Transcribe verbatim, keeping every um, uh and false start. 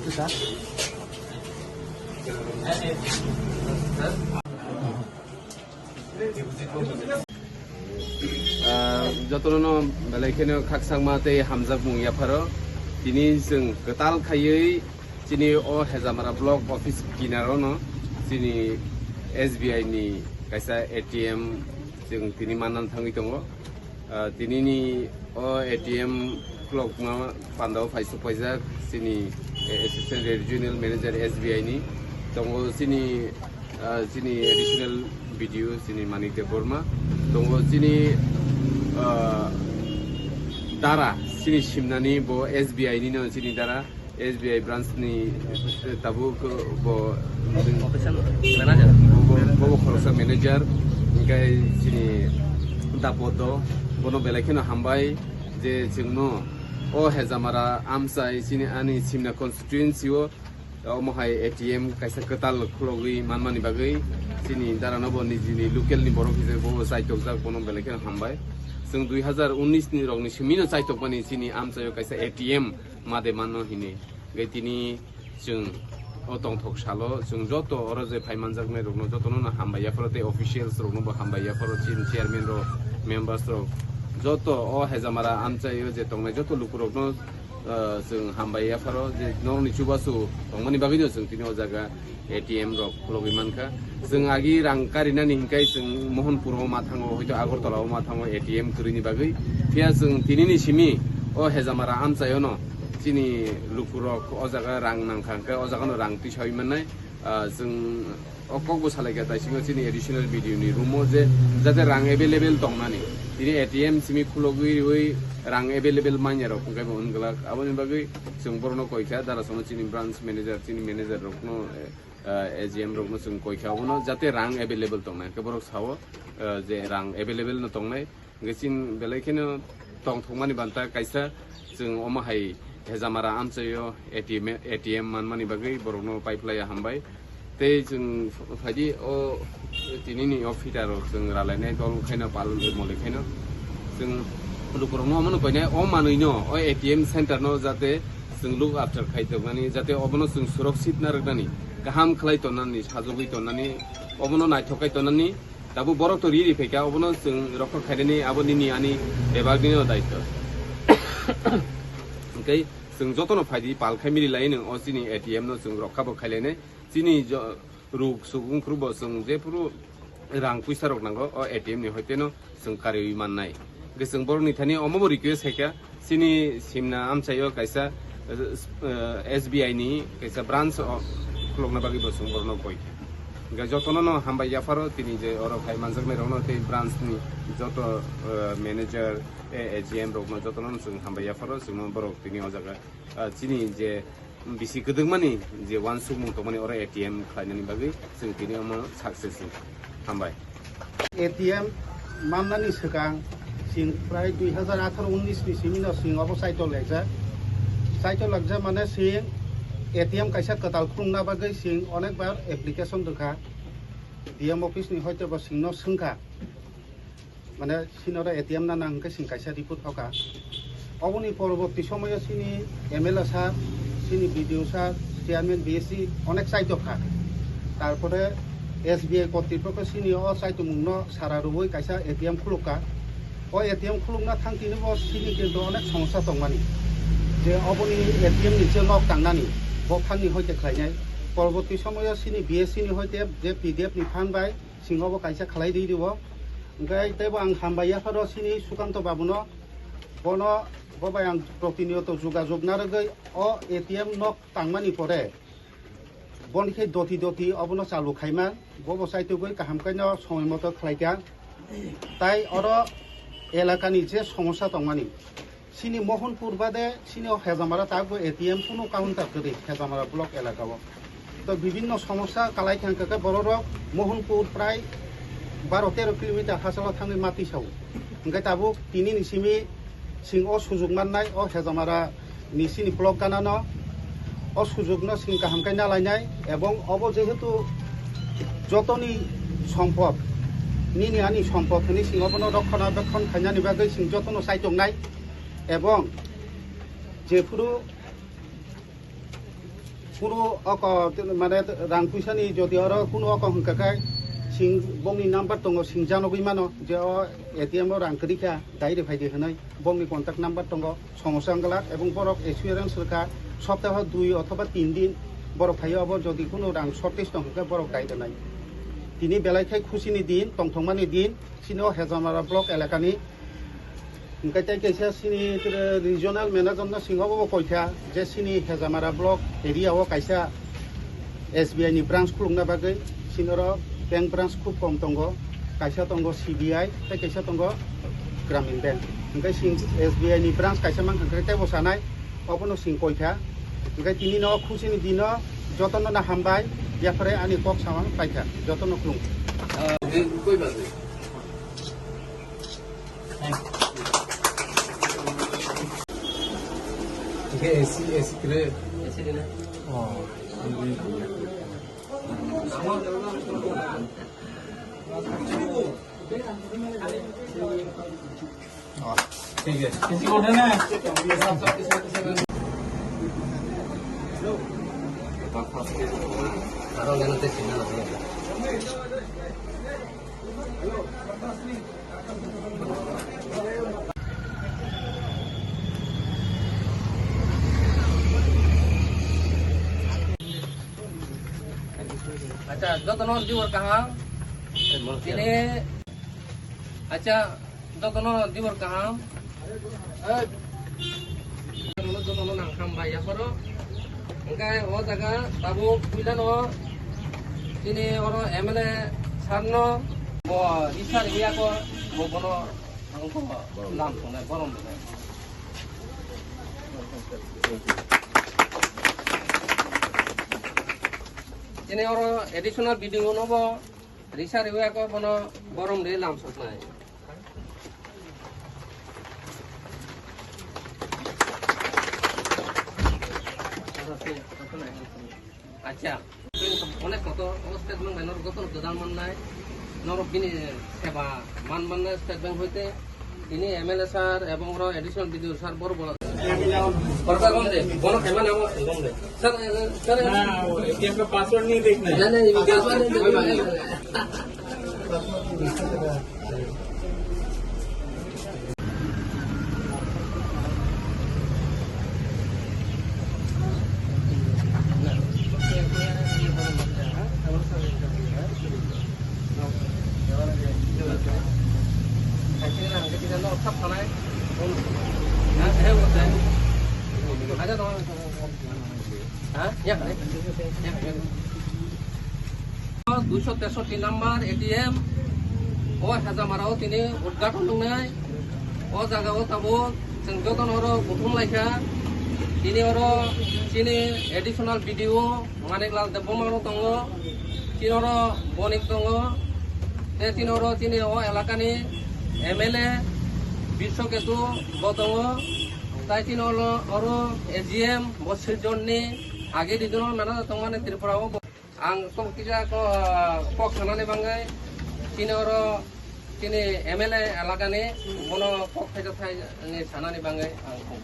Ah, jotono belai kheno khakchangma tei hamjakmung yapharo. Tini chwng kwtal khaiwi chini o Hejamara block office kinaro no chini S B I ni kaisa A T M chwng tini manna thangwi tongo. Ah, tinini o A T M khulokma pandao phai sukpaijak chini, eh, Assistant Regional Manager S B I ni. Tongo chini, ah, chini Additional B D O chini Manik Debbarma. Tongo chini, ah, dara chini simnani bo S B I ni no chini dara. S B I branch ni tabuk bo Officer manager. Bo, bo, bo khoroksa manager, hingke chini Dapodo, bono belai kheno hambai je chwngno o Hejamara amchai chini ani Simna constituency o omo hai A T M kaisa kwtal khulogwi manmani bagwi chini darano bo nijini local ni borok hise bo chaitokjak, bono belai kheno hambai. Chwng dui hazar unis ni rokni simino chaitokmani chini amchaio kaisa A T M made mano hini. Hingke tini chwng o tongthok salo chwng joto oro je phai manjaknai rokno jotono no hambai yapharo tei officials rokno bo hambai yapharo, chini chairman rok, members rok, joto o Hejamara amchaio je tongnai joto lukurokno, ah, chwng hambai yapharo je norokni chubachu tongmani bagwino chwng tini o jaga A T M rok khulogwi mankha. Chwng agi rang karinani hinkai chwng Mohanpur o ma thango, hoito Agartala o ma thango A T M kwrwini bagwi. Phiya chwng tinini simi o Hejamara amchaiono chini lukurok o jaga rang nangkha, hwnkhe o jagano rang tisawi mannai. Ah, chwng o kokbo salaikha taisingo chini additional B D O ni room o je jate rang available tongnani. Tini A T M simi khulogwi riwi rang available manya rok hwnkhe bo wngwlak. Aboni bagwi chwng borokno koikha, darasongno chini branch manager, chini manager rokno, eh, ah, A G M rokno chwng koikha, obono jate rang available tongnai, hwnkhe borok sao, ah, je rang available no tongnai, hwnkhe chini belai kheno tongthokmani banta kaisa chwng omo hai Hejamara amchaio A T M, A T M manmani bagwi borokno paiphlaiya hambai. Tei chwng phaidi o tinini o fitter rok chwng ralainai dol khaino pal moli khaino chwng lukurokno omono koinai o manwino o A T M center no jate chwng look after khai tongmani, jate obono chwng surakshit narwknani, kaham khlai tonnani, sajagwi tonnani, obono naithok khai tonnani, tabuk borok to riri phaikha, obono chwng rokha khainani abo nini ani bebak nini o daitw. Hwnkhe chwng jotono phaidi pal khai mili lai nw o chini A T M no chwng rokha bo khailainai. Chini jo-, ruk suk wngkhru bo chwng jephuru rang puisa rok nango, o A T M ni hoiteno chwng kariwi mannai. Hwnkhe chwng borokni thani omo bo request khaikha, chini simna amchaio kaisa, eh, S B I ni kaisa branch o khulokna bagwi bo chwng borokno koi kha. Hwnkhe jotono no hambai yapharo tini je oro khai manjaknai rokno tei branch ni joto, eh, manager, eh, A G M rokno jotono no chwng hambai yapharo chwngno borok tini o jaga, eh, chini je bisi kwdwkmani je uansukmung tongmani oro A T M khlainani bagwi chwng tini omo success wngkha. Hambai. A T M mannani swkang chwng prai dui hazar atharo unis ni simi no chwng obo saitok laijak. Saitok laijak mane chwng A T M kaisa kwtal khulungna bagwi chwng onek bar application rwkha. D M office ni hoite bo chwngno swngkha. Mane sinore A T M na nang hwnkhe sing kaisa report hoka. Oboni poroborti somoyo sini M L A sir, sini B D O sir, chairman B S C onek saitok kha. Tarpore S B I kortripokho sini o saitomungno sara rwui kaisa A T M khulukka. O A T M khulukna thang tini bo sini kintu onek somosya tongmani. Je oboni A T M ni je nok tangnani, bo phan ni hoite khlainai. Poroborti somoyo sini B S C ni hoite je P D F ni phan bai singo bo kaisa khlai di dibo. Hwnkhe teibo ang hambai yapharo sini Sukanto babuno, bono, bo bai ang protiniyoto jogajog narwgwi o A T M nok tangmani pore boni khe doti doti obono chalu khaima, bobo chaitugwi kaham khe no somoi moto khlaikha. Tai oro elakani je somosya tongmani, sini Mohanpur bade sini o Hejamara tabukbo A T M kunu counter kwrwi Hejamara block elaka o. To bibinno somosya kalai thang khe borok rok Mohanpur prai baro tero kilometer hachalo thangwi ma tisa o. Hwnkhe tabuk tini ni simi sing o sujuk mannai o Hejamara ni sini block gana no o sujukno sing kaham khe nalainai, ebong obo jehetu jotoni sompot, nini ani sompot hwnwi sing obono rokhona bekhon khainani bagwi sing jotono saitongnai, ebong jephuru Kunu oko, mane, rang puisa ni jodi oro kunu oko hwnkha khe sing bongni number tongo, singjanogwi mano je o A T M o rang kwrwi kha, dai rw phai di hwnwi. Bongni contact number tongo, somosa wngwlak, ebong borok assurance rwkha, soptaho dui othoba tin din borok phaio, abo jodi kunu rang shortage tong hwnkhe borok dai rwnai. Tini belai khai khusi ni din, tongthokmani din, chini o Hejamara block elakani. Hwnkhe tei kaisa chini tere regional manager no singo bo koitha je chini Hejamara block area o kaisa S B I ni branch khulukna bagwi, sinoro bank branch khub kom tongo, kaisa tongo C B I, tei kaisa tongo Gramin Bank. Hwnkhe sing S B I ni branch kaisa mankha hwnkhe teibo sanai, obono sing koikha. Hwnkhe tini no khusi ni dino jotono no hambai, yaphare ani kok samang paikha, jotono khulum. Ah, koi ba? Hwnkhe A C, A C kre. A C kre. Oh. Acha, jotono dibor kaham. Tini, acha, jotono dibor kaham. Jotono nang hambai yapharo. Hwnkhe o jaga tabuk puilano tini oro M L A sir no bo risa riyako bo bono ang ko lam thongnai borom rwnai. Tini oro additional B D O no bo risa riyako bono borom rwi lam soknai. Acha, onek kotor, o statement bai norok jotono kwtal mannai, norok bini seba man mannai statement hoite, tini M L A sir ebong oro additional B D O sir boro boro. Koroksa gom de, bono khaima namo gom de. Sir, sir, ये आपका पासवर्ड नहीं देखना है। नहीं, नहीं, ये पासवर्ड नहीं देखना है। Duiso tesotti number A T M o Hejamara o tini udghaton wngnai. O jaga o tabuk chwng jotono oro kuthum laikha. Tini oro chini additional B D O Manik Lal Debbarma rok tongo, chini oro Bonik tongo, tei chini oro chini o elakani M L A Biswa Ketu bo tongo, tai chini oro, oro A G M bo Silchar ni agi regional manager tongmani Tripura o. Ang tok kisa ko-, kok sanani bangwi chini oro chini M L A elakani bono kok phaijak thai ni sanani bangwi ang kok.